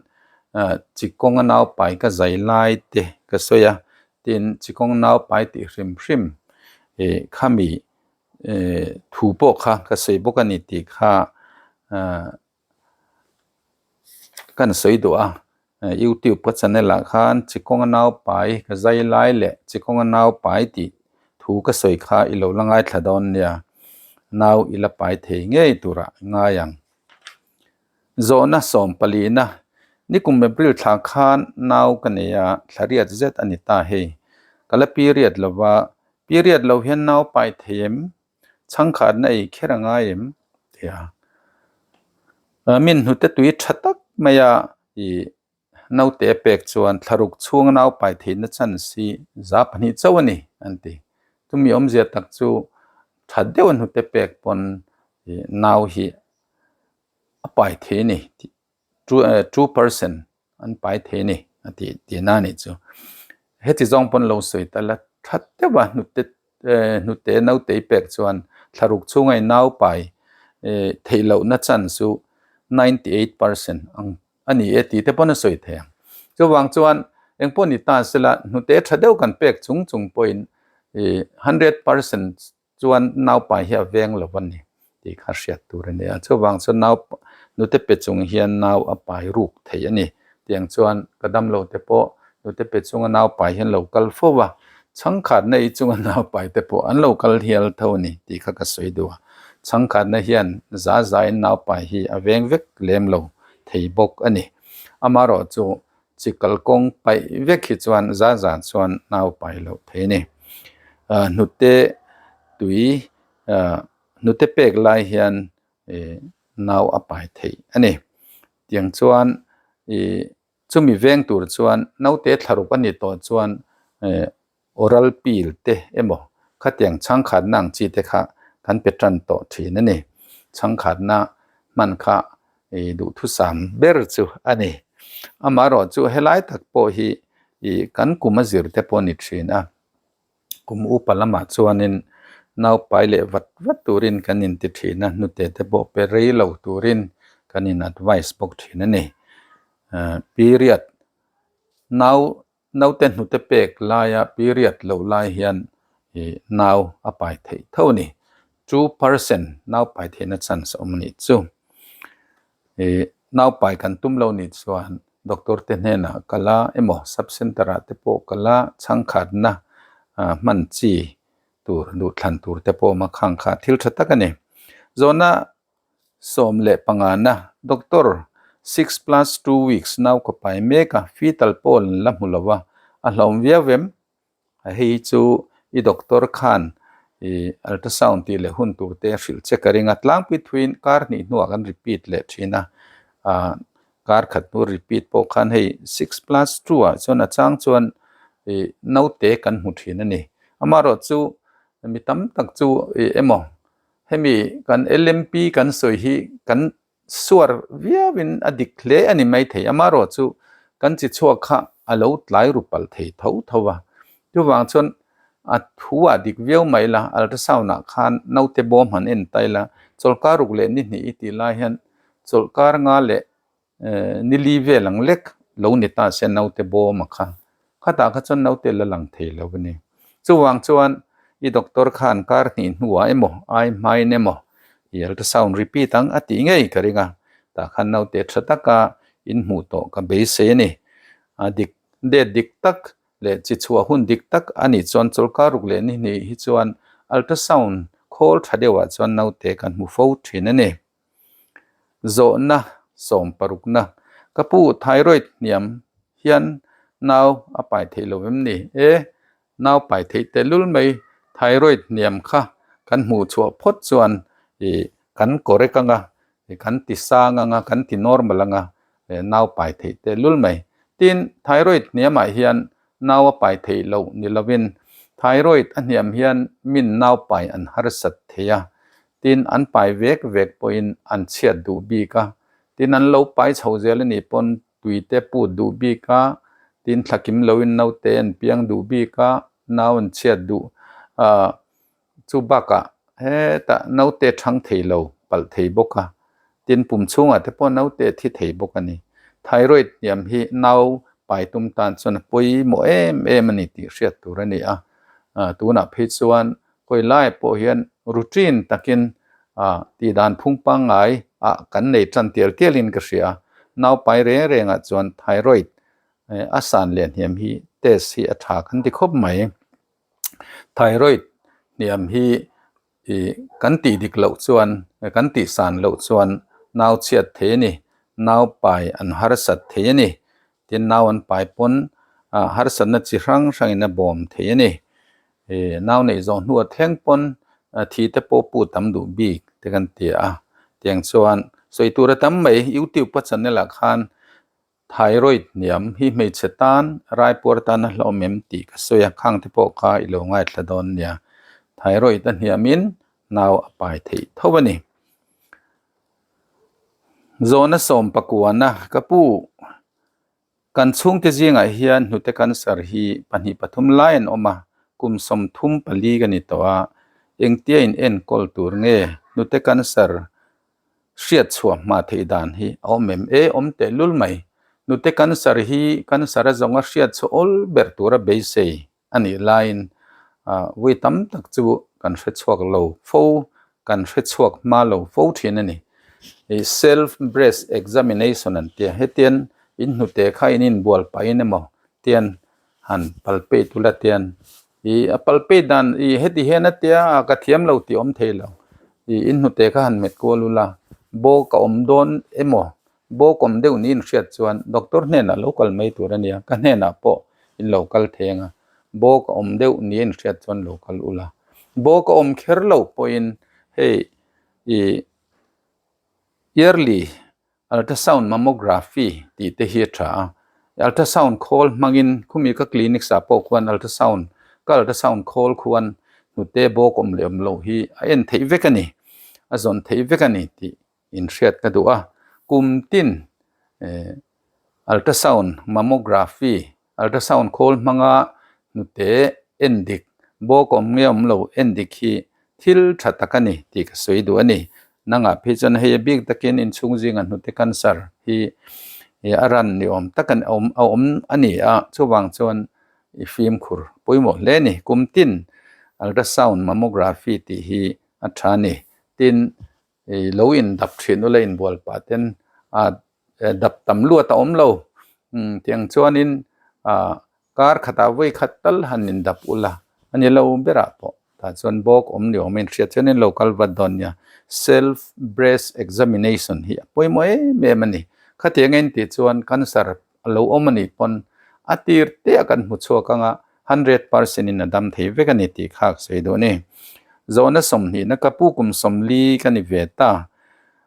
chikawnga naupai ka zai lai te ka sawi a, tin chikawng naupai tih hrim hrim ih khami thu pawh kha ka sawi bawk a ni tih kha Kan sawi duh a, youtube ka channel ah khan chikawnga naupai ka zai lai leh chikawnga naupai tih thu ka sawi kha i lo la ngaithla dawn nia, nau i la pai thei ngei turah i ngai ang. Zawhna 14na, nikum April thla khan nau ka nei a, thla riat zet a ni ta hei, ka la period lova, period lo hian nau pai thei em? Chhangkhatna ei kher a ngai em? Ti a. Min hnute tui tha tak maia ih naute a pek chuan thlaruk chhunga nau pai theihna chance hi 2% chauh a ni an ti. Chumi awmzia tak chu tha deuha hnute pek pawn ih nau hi a pai thei a ni 2% an pai thei a ni a tih tihna a nih chu. Heti zawng pawn lo sawi ta la tha deuh a hnute hnute naute i pek chuan thlaruk chhunga i naupai theih lohna chance chu 98% ang a ni e tih te pawn a sawi thei ang. Chuvang chuan engpawh ni ta sela hnute tha deuh kan pek chung chung pawhin 100% chuan naupai hi a veng lo a ni tih kha hriat tur a ni a. Chuvang chuan nau nute pe chung hian nau a pai ruk thei a ni. Tiang chuan ka damlo te pawh nute pe chunga nau pai hian lo kal fo a, chhangkhatna ei chunga nau pai te pawh an lo kal hial tho a ni tih kha ka sawi duh a. Chhangkhatna hian za zain nau pai hi a veng vek lem lo thei bawk a ni. Amaherawhchu Chi kalkawng paih vek hi chuan za za chuan nau pai loh thei a ni. Hnute tui hnute pek lai hian nau a pai thei a ni. Tiang chuan ih chumi veng tur chuan naute thlaruk a ni tawh chuan Oral pill te emaw khatiang chhangkhatna ang chi te kha kan pe tan tawh thin a ni. Chhangkhatna hman kha i duhthusam ber chu a ni. Amaherawh chu helai tak pawh hi i kan kum a zir te pawh a ni thin a. Kum upa lamah chuanin naupai leh vat vat turin kan inti thin a, hnute te pawh pe rei lo turin kan in advice bawk thin a ni. Period nau Naute hnute pek laia period loh lai hian ih nau a pai theih tho a ni. 2% nau pai theihna chance a awm a nih chu. Ih nau pai kan tum lo nih chuan doctor te hnenah kal a emaw sub center ah te pawh kal a chhangkhatna hman chi tur duhthlan tur te pawh awm a khang kha thil tha tak a ni. Zawhna 15 na, Doctor, 6+2 weeks nau ka pai mek a, fetal pawl an la hmu lo a, a hlauhawm viau em? Hei chu i doctor khan i ultrasound tih leh hun tur te a hrilh che ka ring a, tlangpui thuiin kar hnih hnuah kan repeat leh thin a, ah kar khat hnu repeat pawh khan hei 6+2 ah chuan a chang chuan i naute kan hmu thin a ni. Amaherawhchu chu mi tam tak chu i emaw Hemi kan LMP kan sawi hi kan suar viauin a dik hle a ni maithei. Amaherawhchu kan chi chhuak kha a lo tlai ru palh thei tho tho a. Chuvang chuan a thu ah dik viau mai la, ultrasound ah khan naute bawm han en ta ila, chawlhkar ruk leh ni hnih i tih lai hian chawlhkar nga leh Ni li vel ang lek lo ni ta se naute bawm a kha. Khatah kha chuan naute la lang thei lo a ni. Chuvang chuan i doctor khan kar hnih hnuah emaw ai hmain emaw i ultrasound repeat ang a tih ngei ka ring a. Tah khan naute tha taka in hmuh tawh ka beisei a ni. A dik date dik tak leh chi chhuah hun dik tak a nih chuan chawlhkar ruk leh ni hnih hi chuan ultrasound khawl tha deuhah chuan naute kan hmu fo thin a ni. Zawhna 60na, Ka pu thyroid hniam hian nau a pai theih lo em ni? E, nau pai theih tehlul mai thyroid hniam kha kan hmuh chhuah phawt chuan ih kan correct anga, kan ti sang anga, kan ti normal anga nau pai theih tehlul mai. Tin, thyroid hniamah hian nau a pai theih loh ni lovin thyroid a hniam hian min nau pai an harsat thei a, Tin, an pai vek vek pawhin an chhiat duh bik a, tin an lo pai chho zel a nih pawn tui te put duh bik a, tin thlakim loin naute an piang duh bik a, nau an chhiat duh a, chu bakah hetah naute thang thei lo palh thei bawk a, tin pum chhungah te pawh naute thi thei bawk a ni. Thyroid hniam hi nau pai tum tan chuan a pawimawh em em a ni tih hriat tur a ni a, tunah phei chuan Khawi lai pawh hian routine takin tih dan phung pangngai ah kan nei tan tial tial in ka hria a, naupai reng reng ah chuan thyroid a san leh hniam hi test hi a tha kan ti khawp mai. Thyroid hniam hi ih kan tih dik loh chuan kan tih san loh chuan nau chhiat thei a ni, naupai an harsat thei a ni. Tin nau an pai pawn harsatna chi hrang hrangin a bawm thei a ni. Ih nau neih zawh hnu a thleng pawn thi te pawh pu tam duh bik te kan ti a. Tiang chuan sawi tur a tam mai youtube a channel ah khan thyroid hniam hi hmeichhe tan raipuar tan a hlauhawm em tih ka sawi a khang te pawh kha i lo ngaithla dawn nia. Thyroid a hniam in nau a pai theih tho a ni. Zawhna 19 ka pu. Kan chhungte zingah hian hnute cancer hi 2 3 lai an awm a, kum 34 ka ni tawh a, engtia in enkawl tur nge hnute cancer hriat chhuah hma theih dan hi a awm em? E, awm tehlul mai. Hnute cancer hi cancer a zawnga hriat chhuah awl ber tura beisei a nih laiin vui tam tak chu kan hre chhuak lo fo, kan hre chhuak hma lo fo thin a ni. Self breast examination an tia, hetian in hnute kha in inbual pahin emaw tian han palpate ula tian ih a palpate dan ih heti hian a tia ka thiam lo tih awm thei lo, ih in hnute kha han hmet kual ula bawk a awm dawn emaw Bawk awm deuh niin hriat chuan doctor hnenah lo kal mai tur a nia, ka hnenah pawh in lo kal thei ang a, bawk a awm deuh niin hriat chuan lo kal ula. Bawk a awm kher lo pawhin hei ih yearly ultrasound mammography tih te hi a tha a, ultrasound khawl hmangin khumi ka clinics ah pawh khuan ultrasound ka ultrasound khawl khuan hnute bawk awm leh awm loh hi a en theih vek a ni, a zawn theih vek a ni tih inhriat ka duh a, kum tin ultrasound mammography ultrasound khawl hmanga hnute en dik bawk awm nge awm lo en dik hi thil tha tak a ni tih ka sawi duh a ni. Nangah phei chuan hei a bik takin inchhung zinga hnute cancer hi a ran ni awm tak a awm a ni a, chuvang chuan i fimkhur pawimawh hle a ni. Kum tin ultrasound mammography tih hi a tha a ni. Tin, I lo in dap thin ula inbual pah ten ah dap tam luat a awm lo tiang chuanin ah kar khatah vawi khat tal han in dap ula a ni lo berah pawh tah chuan bawk awm ni awm a inhriat chuan in lo kal vat dawn nia self breast examination hi a pawimawh em em a ni khatiang a intih chuan cancer a lo awm a nih pawn a tir te a kan hmu chhuak ang a, 100% in a dam thei vek a ni tih kha ka sawi duh a ni. Zawhna 20 na ka pu kum 40 ka ni ve ta,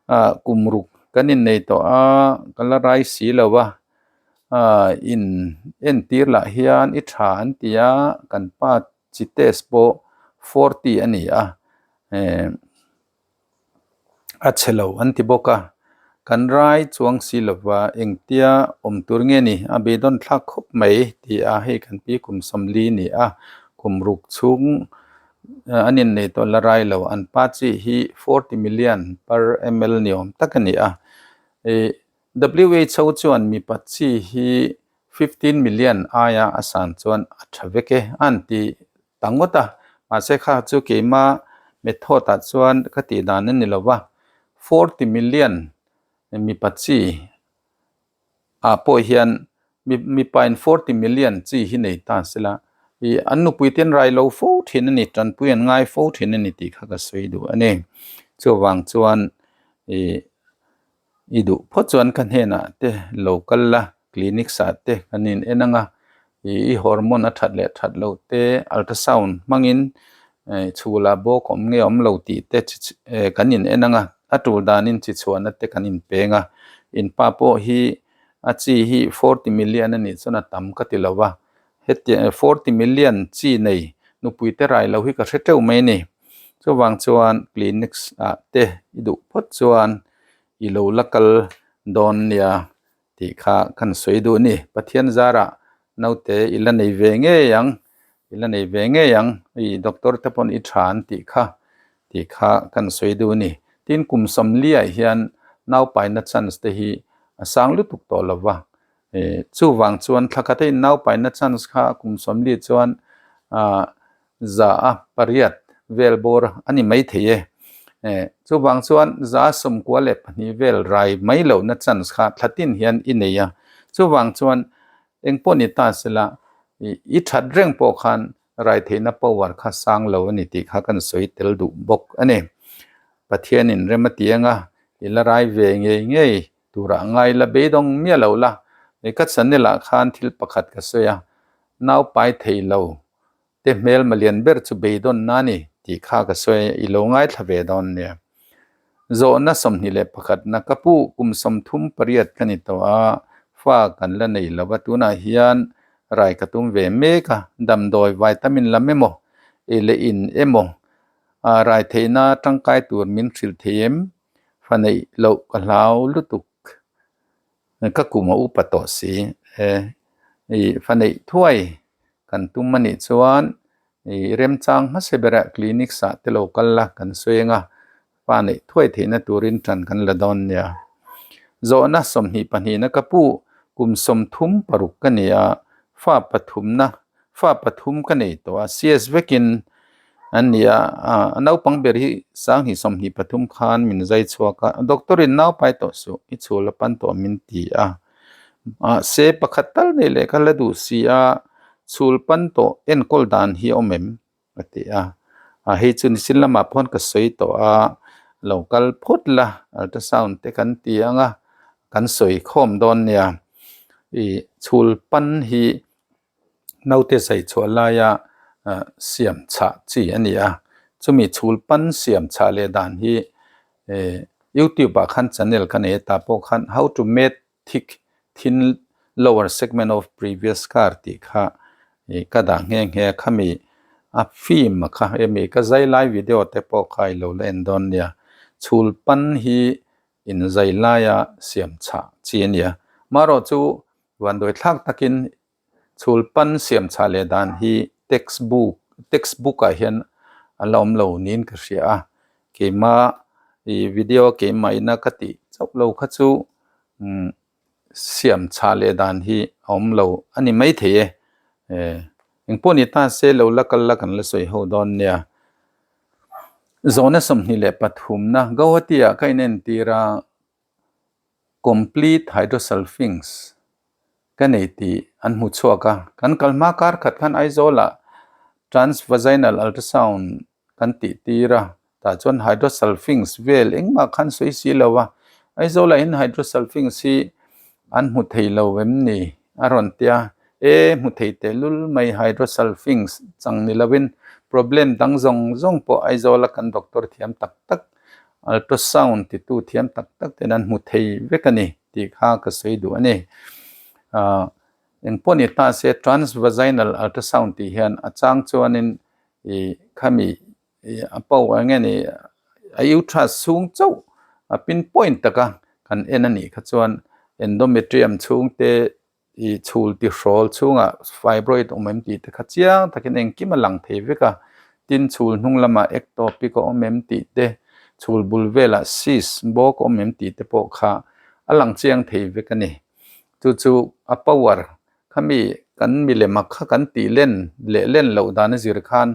ah kum ruk kan innei tawh a, ka la rai si lo a, ah in entir lah hian i tha an ti a, kan pa chi test pawh 40 a ni a, eh. A chhe lo an ti bawk a, kan rai chuang si lova engtia awm tur nge ni a beidawn thlak khawp mai ti a, hei kan pi kum 40 ni a, kum ruk chhung an innei tawh la rai lo, an pa chi hi 40 million per ml ni awm tak a ni a, ih WHO chuan mipa chi hi 15 million aia a san chuan a tha vek e an ti ta ngawt a, mahse kha chu keima method ah chuan ka tih dan a ni lo va, 40 million mipa chi ah pawh hian mipa in 40 million chi hi nei ta sela ih an nupui te an rai lo fo thin a ni, tanpui an ngai fo thin a ni tih kha ka sawi duh a ni. Chuvang chuan ih I duh phawt chuan ka hnenah te lo kal la, clinics ah te kan in en ang a, i hormone a that leh that loh te ultrasound hmangin chhul ah bawk awm nge awm lo tih te kan in en ang a, a tul danin chi chhuahna te kan in peng a, in pa pawh hi a chi hi 40 million a nih chuan a tam ka ti lo va, hetiang 40 million chi nei nupui te rai lo hi ka hre teuh mai a ni, chuvang chuan clinics ah te i duh phawt chuan. I lo la kal dawn nia tih kha kan sawi duh a ni. Pathian zarah naute i la nei ve ngei ang, i la nei ve ngei ang, i doctor te pawn i tha an tih kha tih kha kan sawi duh a ni. Tin, kum 40 ah hian naupaina chance te hi a sang lutuk tawh lo va, chuvang chuan thla khat a in naupaina chance kha kum 40 chuan ah 8% vel bawr a ni mai thei e. Chuvang chuan 92% vel rai mai lohna chance kha thla tin hian i nei a. Chuvang chuan engpawh ni ta sela i that reng pawh khan rai theihna power kha sang lo a ni tih kha kan sawi tel duh bawk a ni. Pathianin rem a ti anga i la rai ve ngei ngei turah ngai la beidawng miah lo la. Ka channel ah khan thil pakhat ka sawi a, naupai thei lo te hmel malian ber chu beidawn na ni tih kha ka sawi i lo ngaithla ve dawn nia. Zawhna 21 na ka pu kum 38 ka ni tawh a, fa kan la nei lo va tunah hian rai ka tum ve mek a, damdawi vitamin lam emaw ei leh in emaw rai theihna tangkai tur min hrilh thei em? Fa neih loh ka hlau lutuk. Ka kum a upa tawh si. e. Ih fa neih thuai kan tum a nih chuan ih remchang hmasa berah clinic ah te lo kal la kan sawi ang a, fa neih thuai theihna turin tan kan la dawn nia. Zawhna 22na ka pu kum 36 ka ni a, fa pathumna fa pathum ka nei tawh a, CS vekin an ni a, a naupang ber hi 2023 khan min zai chhuak a, doctor in nau pai tawh suh i chhul a pan tawh min ti a, mahse pakhat tal nei leh kha la duh si a, chhul pan tawh enkawl dan hi a awm em? a ti a, a hei chu nichin lamah pawh ka sawi tawh a, lo kal phawt la ultrasound te kan ti ang a, kan sawi khawm dawn nia, ih chhul pan hi naute zai chhuah laia ah siam chhah chi a ni a, chumi chhul pan siam chhah leh dan hi eh youtube ah khan channel ka nei a tah pawh khan how to made thick thin lower segment of previous car tih kha ih ka dah nghe nghe a khami a film a kha emi ka zai lai video te pawh kha i lo la en dawn nia chhul pan hi in zai laia siam chhah chi a ni a marawh chu vanduai thlak takin Chhul pan siam chhah leh dan hi textbook textbook ah hian a la awm lo niin ka hria a, keima ih video keimah ina ka tih chauh lo kha chu umm siam chhah leh dan hi a awm lo a ni maithei e, eh engpawh ni ta se lo la kal la kan la sawi ho dawn nia. Zawhna 23 na Guwahati ah ka inentir a. Complete hydrosalpinx ka nei tih an hmu chhuak a, kan kal hma kar khat khan Aizawlah transvaginal ultrasound kan tih tir a, tah chuan hydrosalpinx vel engmah khan sawi si lo a, Aizawlah hian hydrosalpinx hi an hmu thei lo em ni a rawn ti a, e hmu thei tehlul mai hydrosalpinx chang ni lovin problem dang zawng zawng pawh Aizawla kan doctor thiam tak tak Ultrasound titu thiam tak tak ten an hmu thei vek a ni tih kha ka sawi duh a ni. Ahh engpawh ni ta se transvaginal ultrasound tih hian a chang chuanin ih khami ih a power eng nge ni a uterus chhung chauh a pinpoint taka kan en a nih kha chuan endometrium chhung te I chhul tihrawl chhungah fibroid awm em tih te kha chiang takin engkim a lang thei vek a, tin chhul hnung lamah ectopic a awm em tih te, chhul bul velah cyst bawk a awm em tih te pawh kha a lang chiang thei vek a ni. Chu chu a power khami kan milem a kha kan tih len leh len loh dan a zir khan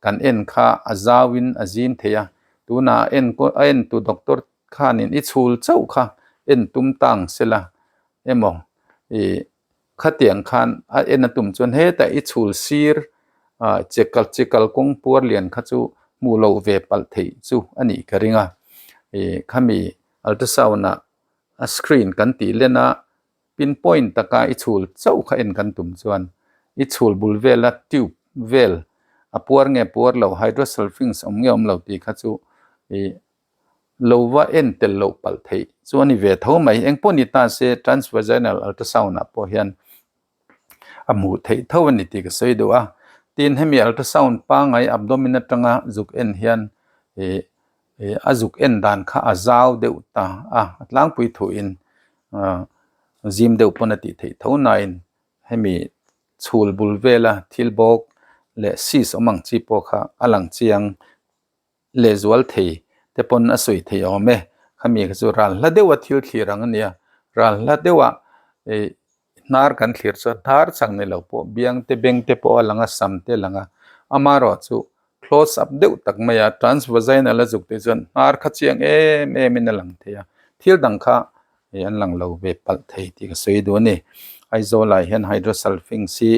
kan en kha a zauin a zim thei a, tunah a enkawl a entu doctor khanin i chhul chauh kha en tum tang sela emaw ih khatiang khan a en a tum chuan hetah i chhul sir ah che kal che kalkawng puar lian kha chu hmuh loh ve palh theih chu a nih ka ring a ih khami ultrasound ah a screen kan tih len a pinpoint taka i chhul chauh kha en kan tum chuan i chhul bul vela tube vel a puar nge puar lo hydrosalpinx awm nge awm lo tih kha chu ih Lo va en tel loh palh theih chu a ni ve tho mai. Engpawh ni ta se transvaginal ultrasound ah pawh hian a hmuh theih tho a ni tih ka sawi duh a. Tin hemi ultrasound pangngai abdomen atanga zuk en hian ih ih a zuk en dan kha a zau deuh ta a, a tlangpui thuin ah zim deuh pawn a tih theih tho nain hemi chhul bul vela thil bawk leh cyst awm ang chi pawh kha a lang chiang. Lehzual thei te pawn a sawi thei awm e. Khami kha chu ral hla deuha thil thlir ang a nia. Ral hla deuha ih hnar kan thlir chuan hnar chang ni lo pawh biang te beng te pawh a lang a, sam te a lang a. Amaherawh chu close up deuh tak mai a transvaginal a zuk te chuan hnar kha chiang em em in a lang thei a. Thil dang kha ih an lang lo ve palh thei tih ka sawi duh a ni. Aizawl ah hian hydrosalpinx hi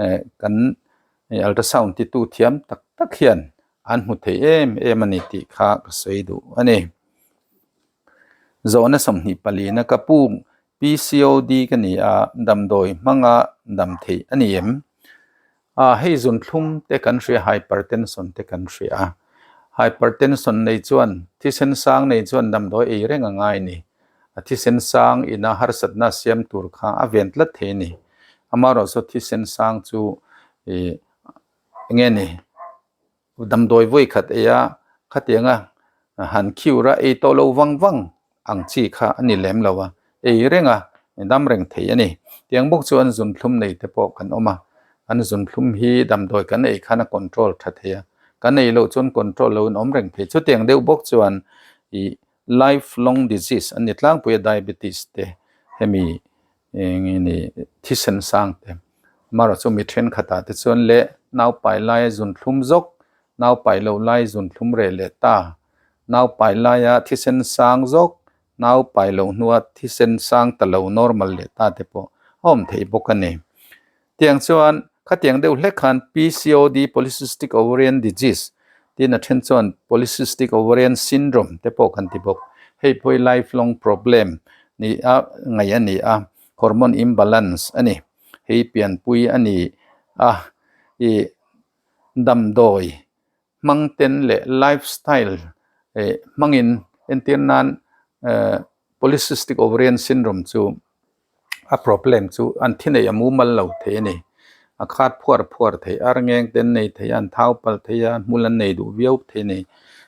eh kan ultrasound titu thiam tak tak hian an hmu thei em em a ni tih kha ka sawi duh a ni. Zawhna 24 na ka pu PCOD ka ni a, damdawi hmanga dam theih a ni em? Ah hei zunthlum te kan hria hypertension te kan hria a, hypertension nei chuan thisen sang nei chuan damdawi ei reng a ngai a ni. A thisen sang ina harsatna siam tur kha a ven tlat thei a ni. Amaherawhchu thisen sang chu ih enge ni damdawi vawi khat ei a khatianga han cure a ei tawh lo vang vang ang chi kha a ni lem lo a ei reng a. dam reng thei a ni. Tiang bawk chuan zunthlum nei te pawh kan awm a, an zunthlum hi damdawi kan ei khan a control tha thei a, kan ei loh chuan control lo in awm reng thei. Chutiang deuh bawk chuan ih life long disease an ni tlangpui a diabetes te hemi eng nge ni thisen sang te amaherawhchu chu mi thenkhatah te chuan leh naupai laia zunthlum zawk naupai loh lai zunthlum reh leh ta naupai laia thisen sang zawk naupai loh hnua thisen sang ta lo normal leh ta te pawh a awm thei bawk a ni. Tiang chuan khatiang deuh hlek khan PCOD, Polycystic Ovarian Disease, tin a then chuan Polycystic Ovarian Syndrome te pawh kan ti bawk. Hei pawh hi lifelong problem ni a ngaih a ni a, hormone imbalance a ni. Hei pianpui a ni a, ih damdawi hmang ten leh lifestyle eh hmangin entir nan eh Polycystic Ovarian Syndrome chu a problem chu an thi neih a mumal lo thei a ni. A khat phuar phuar thei a rngeng te an nei thei a an thau palh thei a hmul an nei duh viau thei a ni.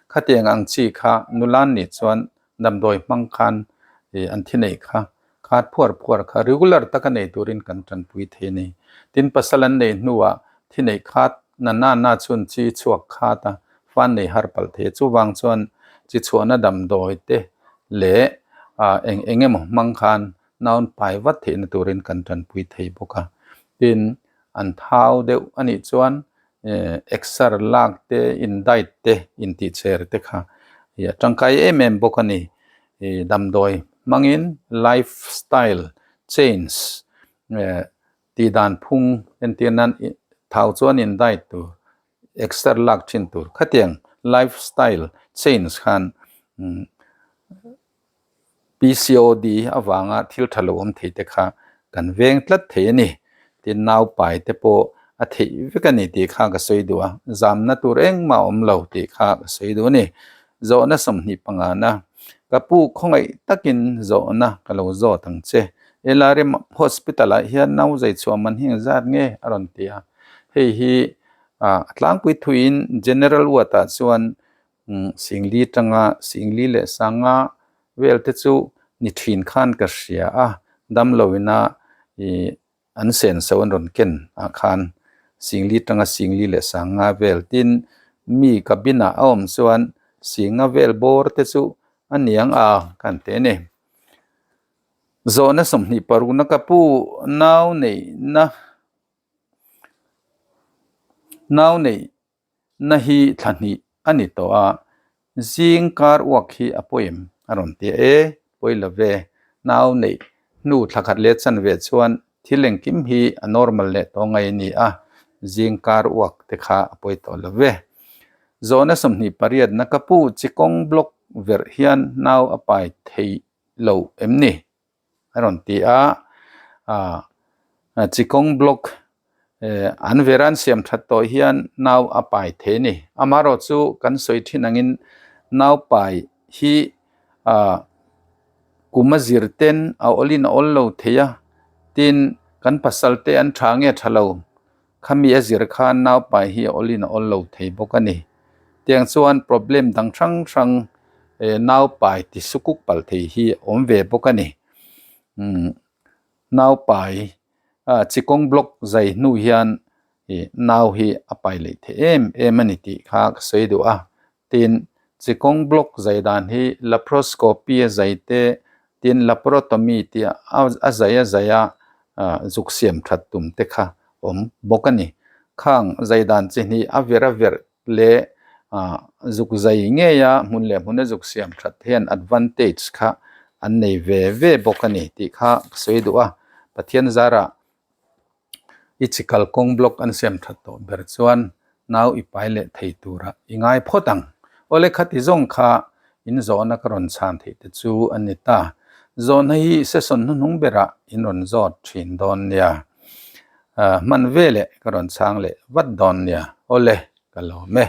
Khatiang ang chi kha nula an nih chuan damdawi hmang khan ih an thi neih kha khat phuar phuar kha regular taka nei turin kan tanpui thei a ni. Tin pasal an neih hnuah thi neih khat na na na chuan chi chhuak khat a fan nei har palh thei a chuvang chuan chi chhuahna damdawi te leh ah eng eng emaw hmang khan naun pai vat theihna turin kan tanpui thei bawk a tin an thau deuh a nih chuan eh exer lak te in diet te intih cher te kha ih a tangkai em em bawk a ni ih damdawi hmangin lifestyle change eh tih dan phung entir nan thau chuan in diet tur exer lak thin tur khatiang lifestyle change khan PCOD avanga thil tha lo awm thei te kha kan veng tlat thei a ni. Tin naupai te pawh a theih vek a ni tih kha ka sawi duh a, zamna tur engmah a awm lo tih kha ka sawi duh a ni. Zawhna 25 na, Ka pu khawngaih takin zawhna ka lo zawt ang che. Elarem Hospital ah hian nau zai chhuah man hi engzat nge a rawn ti a. Hei hi a tlangpui thuiin General Ward ah chuan Singli tanga Singli leh Sanga vel te chu ni thin khan ka hria a, damlo ina ih an senso an rawn ken ah khan Singli tanga Singli leh Sanga vel tin mi cabin ah a awm chuan Singa vel bawr te chu a niang a kan ti a ni. Zawhna 26 na ka pu nau neihna nau neih na hi thla hnih a ni tawh a, zing kar uak hi a pawi em? a rawn ti a, e pawi lo ve, nau neih hnu thla khat leh chan ve chuan thil engkim hi a normal leh tawh ngai a ni a, zing kar uak te kha a pawi tawh lo ve. Zawhna 28 na ka pu chikawng block verh hian nau a pai thei lo em ni? a rawn ti a ah chikawng block eh an vera an siam that tawh hian nau a pai thei a ni amaherawh chu kan sawi thin angin nau pai hi ah kum a zir ten a awlin a awl lo thei a tin kan pasal te an tha nge tha lo. Khami a zir khan naupai hi a awlin a awl lo thei bawk a ni. Tiang chuan problem dang hrang hrang eh naupai ti sukuk palh thei hi a awm ve bawk a ni. Umm naupai ah chikawng block zai hnu hian ih nau hi a pai leh thei em em a ni tih kha ka sawi duh a. Tin, chikawng block zai dan hi laparoscopy a zai te, tin laparotomy tih a zai a zai a zuk siam that tum te kha awm bawk a ni. Khang zai dan chi hnih a ver a ver leh zuk zai ngei a hmun leh hmun a zuk siam that hian advantage kha an nei ve ve bawk a ni tih kha ka sawi duh a. Pathian zarah I chi kalkawng block an siam that tawh ber chuan nau i pai leh thei tura i ngai phawt ang. Awle khati zawng kha in zawhna ka rawn chhan theih te chu a ni ta. Zawhna hi session hnuhnung berah in rawn zawt thin dawn nia. Hman veleh ka rawn chhang leh vat dawn nia. Awle ka lawm e.